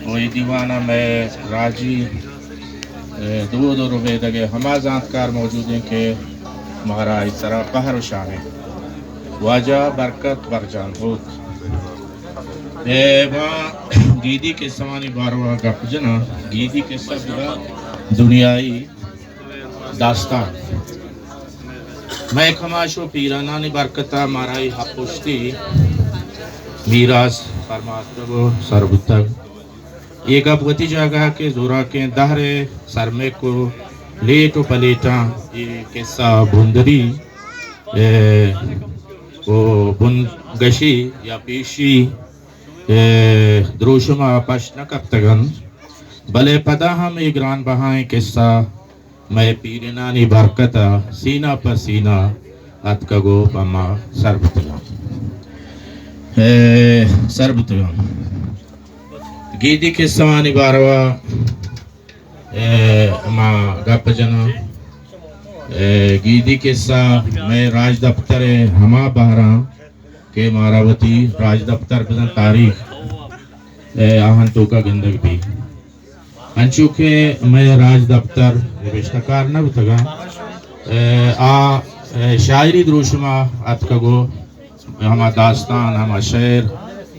و اے دیوان ءَ مئے راجی، اے، دود و ربیدگ ءِ ہما زانتکار موجود ایں کہ مارا آئی سرا پہر و شان ایں۔ واجہ برکت برجان ہوت۔ اے، ما گیدی کسہانی باروا گپ جناں۔ گیدی کسہ بوتگ دنیائی داستان۔ مئے کماش و پیرانانی برکت ءَ مارا اے ہپشتی میراث پرماتگ و سر بوتگ۔ اے گپ وتی جاگہ کہ زوراکیں دہر ءِ سرمک و لیٹ و پلیٹاں اے کسہ بندری، اے، و بنگشی یا پیشی، اے، دروشم ءَ پشت نہ کپتگ انت، بلے پدا ہم اے گران بہائیں کسہ مئے پیرینانی برکت ءَ سینہ پہ سینہ اتکگ و پہ ما سر بوتگاں۔ اے، سر بوتگاں۔ گیدی کسہانی باروا، اے، ما گپ جناں۔ اے، گیدی کسہ مئے راجدپتر ءِ ہما بہراں کہ مارا وتی راجدپتر بزاں تاریخ، اے، آہان توکا گندگ بی۔ انچو کہ مئے راجدپتر نبشتہ کار نہ بوتگاں، اے، آ، اے، شاعری دروشما اتکگ و ہما داستان، ہما شعر،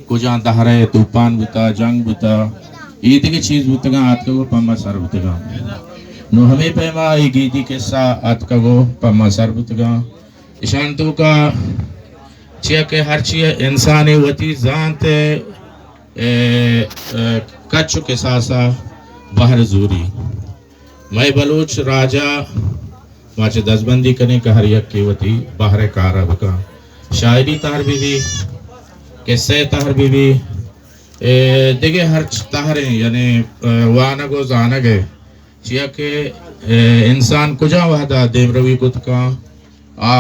کجام دہرے توپان بوتا، جنگ بوتا، اے دگہ چیز بوتگاں، اتکگ و پہ ما سر بوتگاں۔ نوں ہمے پیما اے گیدی کسہ اتکگ و پہ ما سر بوتگاں۔ اشان توکا چیا کہ ہرچی انسانے وتی زانت ءِ، اے، اے، کچ و کساسا بہر زوری۔ مئے بلوچ راجا ما چہ دزبندی کنیں کہ ہر یکے وتی بہر ءِ کارا بکن۔ شاعری تہر بہ بی، کسہ تہر بہ بی، اے، دگہ ہرچ تہریں، یعنی، اے، وانگ و زانگ ءِ۔ چیا کہ، اے، انسان کجا وہدا دیمروی کت کن، آ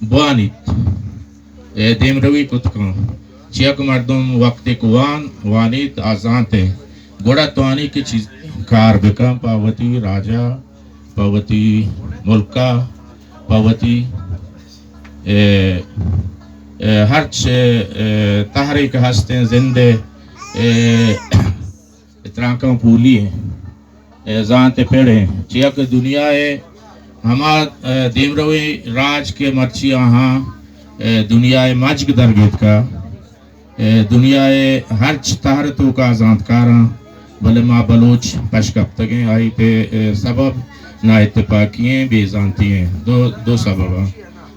بوانیت، اے، دیمروی کت کن۔ چیا کہ مردم وقتے کہ وان، وانیت، آ زانت ءِ، گڑا توانی کہ چیز کار بکن پہ وتی راجا، پہ وتی ملکا، پہ وتی، اے، اے، ہرچ، اے، تہرے کہ ہستیں زند ءِ، اے، ترانکاں پولی ایں، اے، زانت ءِ پڑ ایں، چیا کہ دنیا ءِ ہما، اے، دیمرویں راج کہ مرچی آہاں، اے، دنیا ءِ مجگ درگیتکا، اے، دنیا ءِ ہرچ تہر توکا زانتکاراں، بلے ما بلوچ پش کپتگیں، آئی پہ، اے، سبب نااتفاقی ایں، بے زانتی ایں، دو، دو سبب ایں۔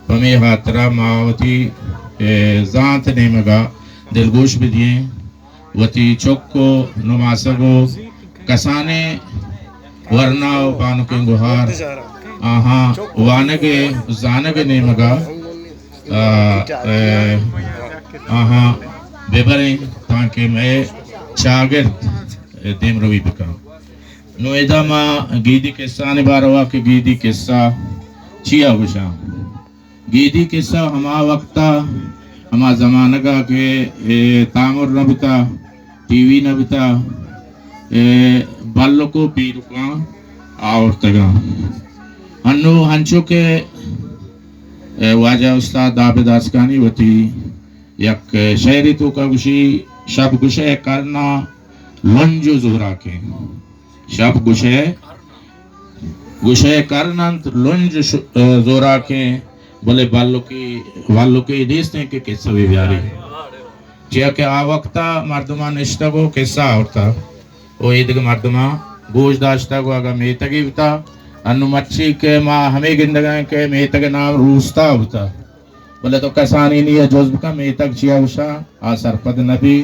پمے ہاترا ما وتی، اے، زانت نیمگا دلگوش بدییں۔ وتی چک و نماسگ و کسانیں ورنا و بانکیں گہار آہاں وانگ ءُ زانگ ءِ نیمگا، آ، اے، آہاں ببریں تانکہ مئے چاگرد دیمروی بکن۔ نوں ادا ما گیدی کسہانی باروا کہ گیدی کسہ چیا گوشاں؟ گیدی کسہ ہما وقتا، ہما زمانگا کہ، اے، تامر نہ بوتا، ٹی وی نہ بوتا، اے، بلک و پیرکاں آورتگاں۔ انو ہنچو کہ، اے، واجہ استاد عابد آسکانی وتی یک شعری توکا گوشی، شپ گوشئے کرنا لنج و زوراکیں۔ شپ گوشئے، گوشئے کرن انت لنج ش-، زوراکیں، بلے بلکی، بلکی نیستیں کہ کسہ بہ بیاری۔ چیا کہ آ وقتا مردمان نشتگ و کسہ آورتا و ایدگہ مردمان گوش داشتگ و اگاں میتگی بوتا، انو مرچی کہ ما ہمے گندگائیں کہ میتگ نام روستا بوتا۔ بلے تو کسانی نی ءَ جست بکن، میتگ چیا گوشاں، آ سرپد نہ بی۔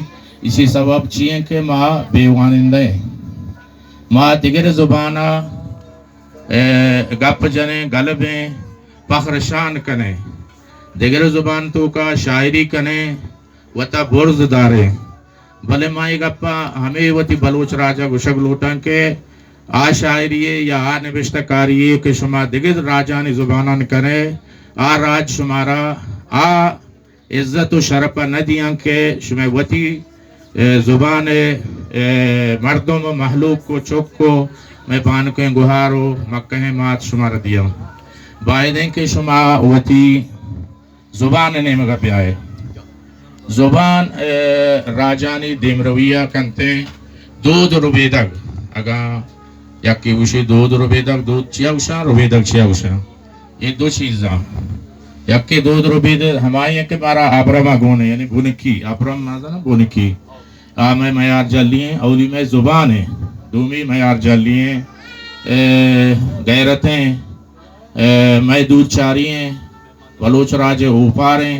ایشی سبب چی ایں کہ ما بے وانندہ ایں۔ ما دگر زبان ءَ، اے، گپ جنیں، گلبیں، پخر شان کنیں۔ دگر زبان توکا شاعری کنیں، وتا برز داریں۔ بلے ما اے گپا ہمے وتی بلوچ راجا گوشگ لوٹاں کہ آ شاعری ءَ یا آ نبشتہ کاری ءَ کہ شما دگہ راجانی زبانان کنئے، آ راج شمارا آ عزت و شرپ ءَ نہ دیاں کہ شمئے وتی، اے، زبان ءِ، اے، مردم و مہلوک و چک و مئے بانکیں گہار و مکہیں مات شمارا دیاں۔ باید ایں کہ شما وتی زبان ءِ نیمگ ءَ بیائے۔ زبان، اے، راجانی دیمروی ءَ کنتیں، دود ربیدگ، اگاں یکے گوشے دود ربیدگ، دود چیا گوشاں، ربیدگ چیا گوشاں؟ اے دو چیزاں۔ یکے دود ربیدگ ہمائی ہیں کہ مارا ابرم ءَ گون ایں، یعنی بنکی، ابرم مانا بنکی۔ آ مئے میار جلی ایں، اولی مئے زبان ایں، دومی میار جلی ایں، اے، غیرت ایں، اے، مئے دود چاری ایں، بلوچ راج ءِ اوپار ایں،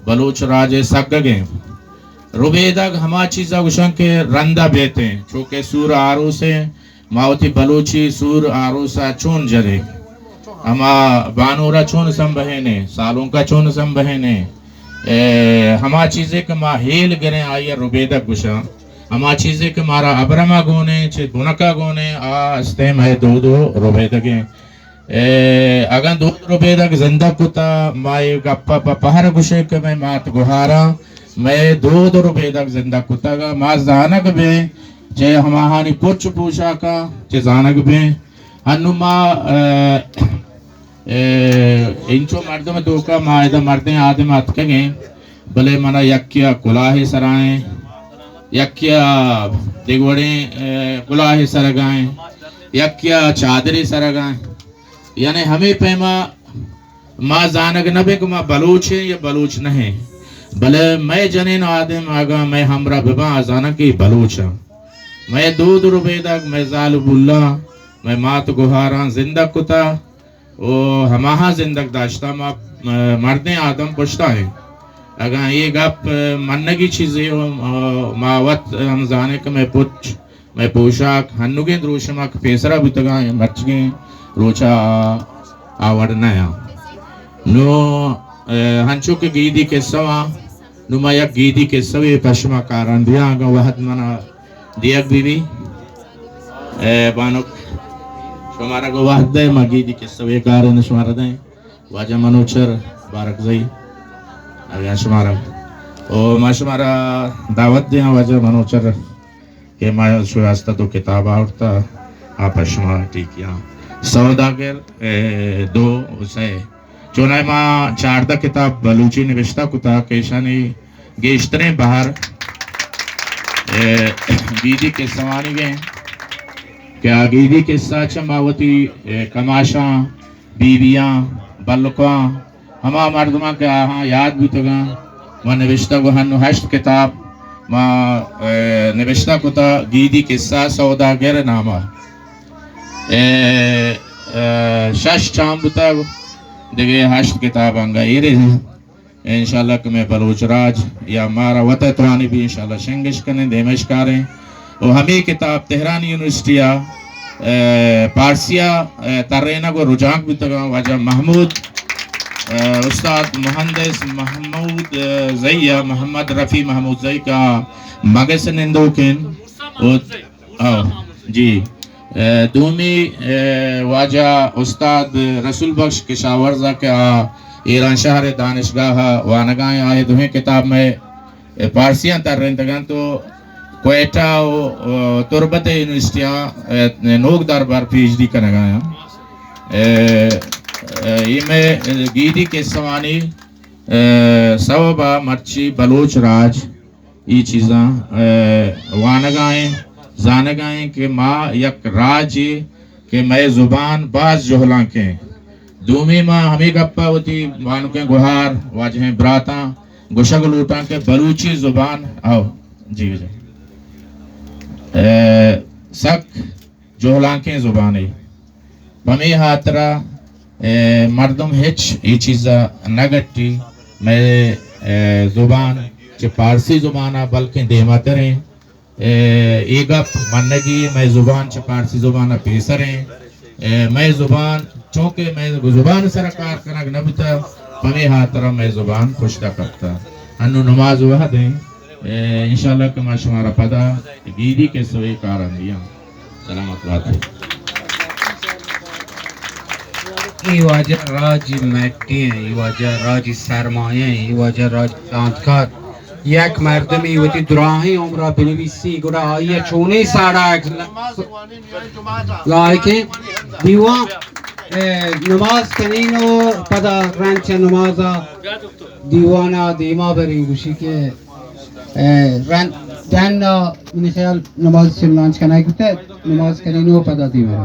بلوچ راج ءِ سگگ ایں۔ ربیدگ ہما چیزا گوشاں کہ رندا بیت ایں، چو کہ سور آروس ایں، ما وتی بلوچی سور آروس ءَ چون جنیں؟ ہما بانور ءَ چون سمبہینیں؟ سالونک ءَ چون سمبہینیں؟ اے، ہما چیزے کہ ما ہیل گریں، آئی ءَ ربیدگ گوشاں۔ ہما چیزے کہ مارا ابرم ءَ گون ایں، چہ بنک ءَ گون ایں، آ استیں مئے دود و ربیدگ ایں۔ اے، اگاں دود ربیدگ زندگ کتا، ما اے گپ ءَ پہ پہر گوشیں کہ مئے مات گہاراں مئے دود ربیدگ زندگ کتگ، ما زانگ بیں چہ ہماہانی پچ پوشاکاں چہ زانگ بیں۔ انوں ما، اے، اے، انچو مردم توکا ما ادا مردیں آدم اتکگیں، بلے منا یکیا کلاہے سرائیں، یکیا دگوڑیں، اے، کلاہے سرگائیں، یکیا چادرے سرگائیں۔ یعنی ہمے پیما ما زانگ نہ بیں کہ ما بلوچ ایں یا بلوچ نہ ایں، بلے مئے جنین آدم اگاں مئے ہمراہ بباں، آ زاناں کہ اے بلوچ اَں۔ مئے دود ربیدگ، مئے زال و بولاں، مئے مات گہاراں زندگ کتا و ہماہاں زندگ داشتا۔ ما، م-، مردیں آدم پشتا ایں۔ اگاں اے گپ منگی چیزے و، م-، ما وت ہم زانیں کہ مئے پچ مئے پوشاک ہنوگیں دروشماں کہ پیسرا بوتگاں، مرچگیں روچا آ، آ وڑ نہ آں۔ نوں، اے، ہنچو کہ گیدی قصہ آں، نوں ما یک گیدی قصہ وے پہ شما کاراں دیاں، اگاں وہد منا دیگ بی بی۔ اے، بانک، شمارا گو وہد دے، ما گیدی قصہ وے کاراں شمارا دیں۔ واجہ منوچر بارکزئی، اگاں شمارا، او ما شمارا دعوت دیاں واجہ منوچر۔ کہ ما شواستا دو کتاب آورتا، آ پہ شما ٹیکیاں۔ سوداگر، اے، دو و سئے۔ چوناہا ما چاردہ کتاب بلوچی نبشتہ کتا کہ ایشانی گیشتریں بہر، اے، گیدی قصہ وانیگ ایں کہ آ گیدی قصہ چہ ما وتی، اے، کماشاں، بی بیاں، بلکاں، ہما مردماں کہ آہاں یاد بوتگاں، ما نبشتہ گو ہنو ہشت کتاب ما، اے، نبشتہ کتا گیدی قصہ سوداگر نامہ۔ اے، اے، شش چام بوتگ، دگہ ہشت کتاب انگا ایرے۔ انشاءاللہ کہ مئے بلوچ راج یا مارا وت ءَ توانی بی انشاءاللہ شنگش کنیں، دیمش کاریں۔ و ہمے کتاب تہران یونیورسٹی ءَ، اے، پارسی ءَ، اے، ترینگ و رجانک بوتگاں۔ واجہ محمود، اے، استاد مہندس محمود، اے، زئی ءَ، محمد رفیع محمود زئی کہ مگس نندوکیں۔ و او، جی۔ اے، دومی، اے، واجہ استاد رسول بخش کشاورز ءَ کہ آ ایرانشہر دانشگاہ ءَ وانگا ایں، آئی دوہیں کتاب مئے، اے، پارسیاں ترینتگ انت و کوئٹہ و، و تربت یونیورسٹی ءَ، اے، نوک دربر پی ایچ ڈی کنگا ایں۔ اے، اے، اے مئے گیدی قصہ وانی، اے، سوب ءَ مرچی بلوچ راج اے چیزاں، اے، وانگا ایں، زانگا ایں کہ ما یک راجے کہ مئے زبان باز جہلانکیں۔ دومی ما ہمے گپ ءَ وتی بانکیں گہار، واجہیں براتاں گوشگ لوٹاں کہ بلوچی زبان، او، جی، جی۔ اے، سک جہلانکیں زبانے۔ پمے ہاترا، اے، مردم ہچ اے چیزا نہ گٹی۔ مئے، اے، زبان چہ پارسی زبانا بلکیں دیماتریں۔ اے، اے گپ منگی، مئے زبان چہ پارسی زبانا پیسریں۔ اے، مئے زبان، چونکہ مئے زبان سرا کار کنگ نہ بوتا، پمے ہاترا مئے زبان پشتا کپتا۔ انو نماز وہدیں۔ اے، انشاءاللہ کہ ما شمارا پدا گیدی قصہ وے کاراں دیاں۔ سلامت بات۔ اے واجہ راجی مٹی ایں، اے واجہ راجی سرمایہ ایں، اے واجہ راجی زانتکار۔ یک مردمی وتی دراہیں عمرا بنویسی، گڑا آئی ءَ چونیں ساڑا لائقیں دیوان، اے، نماز کنین و پدا رند چہ نمازا دیوانا دیما بریں، گوشی کہ، اے، رند، تہنا منی خیال نماز چہ لانچ کنگ بوتہ، نماز کنین و پدا دیما۔